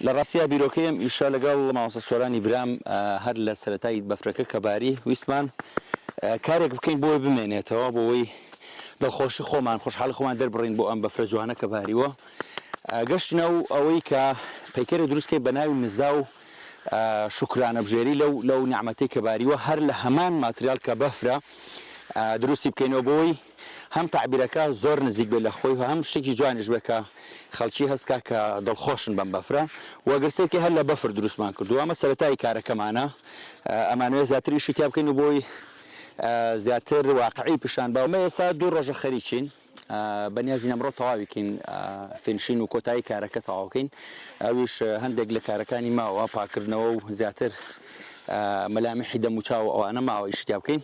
لە ڕاستیا بیرۆکەی ئەم ئیشە لەگەڵ مامۆستا سۆرانی برام هەر لە سەرەتای بەفرەکە کە باری ویستمان کارێک بکەین بۆی بمێنێتەوە بۆ ئەوەی دڵخۆشی خۆمان خۆشحاڵی خۆمان دەربڕین بۆ ئەم بەفرە جوانە کە باریوە گەشتنە و ئەوەی کە پەیکەرێک دروست کەین بە ناوی نزا و شوکرانەبژێری لەو لەو نیعمەتەی کە باریوە هەر لە هەمان ماتریال کە بەفرە دروستی بکەینەوە بۆی هەم تەعبیرەکە زۆر نزیک بێت لە خۆی و هەم شتێکی جوانیش بێت کە خەڵکی هەست کا کە دڵخۆشن بەم بەفرە و گرسێکی هەر لە بەفر دروستمان کردووە ئەمە سەرەتای کارەکەمانە ئەمانەوێت زیاتر ئیشی تیا بکەین و بۆی زیاتر واقعی پیشان با ئەمە ئێستا دوو ڕۆژە خەریکین بەنیازین ئەمڕۆ تەواوی کەین finishing و کۆتایی کارەکە تەواوکەین ئەویش هەندێک لە کارەکانی ماوە پاکردنەوە و زیاتر مەلامیحی دەموچاو ئەوانە ماوە ئیشی تیا بکەین.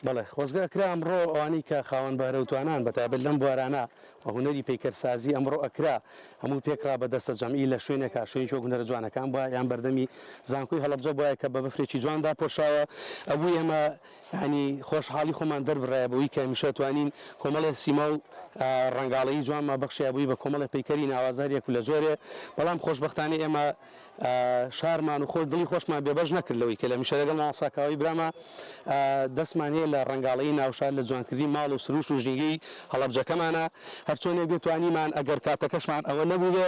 بەڵێ خۆزگە ئەکرا ئەمڕۆ ئەوانەی کە خاوەن بەهرە و توانان بە تایبەت لەم بوارانە و هونەری پەیکەرسازی ئەمڕۆ ئەکرا هەموو پێکڕا بە دەستە جەمعی لە شوێنێکا شوێنێکی وەک هونەرە جوانەکان بوایە یان بەردەمی زانکۆی هەڵەبجە بوایە کە بە بەفرێکی جوان داپۆشاوە ئەبوو ئێمە یانی خۆشحاڵی خۆمان دەربڕایە بەوەی کە هەمیشە توانین کۆمەڵێ سیما و ڕەنگاڵەیی جوانمان بەخشیابووی بە کۆمەڵێ پەیکەری ناوازە هەریەک و لە جۆرێ بەڵام خۆشبەختانە ئێمە شارمان و خۆ دڵی خۆشمان بێبەش نەکرد لەوەی کە لە هەمیشە لەگەڵ مامۆستا کاوەی براما دەستمان هەیە لە ڕەنگاڵەیی ناوشار لە جوانکردنی ماڵ و سروشت و ژینگەی هەڵەبجەکەمانە هەرچۆنێک بێت توانیمان ئەگەر کاتەکەشمان ئەوە نەبووبێ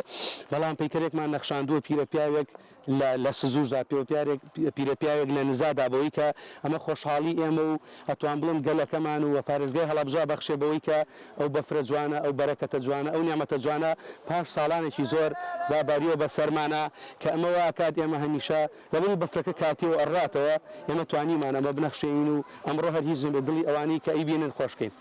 بەڵام پەیکەرێکمان نەخشاندووە پیرە پیاوێک لە لە سزوشدا پێوپیارێک پیرەپیاوێک لە نزادا بەوەی کە ئەمە خۆشحاڵی ئێمە و ئەتوان بڵێم گەلەکەمان و پارێزگای هەڵەبجە بەخشێ بەوەی کە ئەو بەفرە جوانە ئەو بەرەکەتە جوانە ئەو نیعمەتە جوانە پاش ساڵانێکی زۆر داباریوە بە سەرمانا کە ئەمە وا ئەکات ئێمە هەمیشە لەبەری بەفرەکە کاتیە و ئەڕواتەوە ئێمە توانیومانە ئەمە بنەخشێنین و ئەمڕۆ هەر هیچ نەبێ دڵی ئەوانەی کە ئەیبینن خۆش کەین.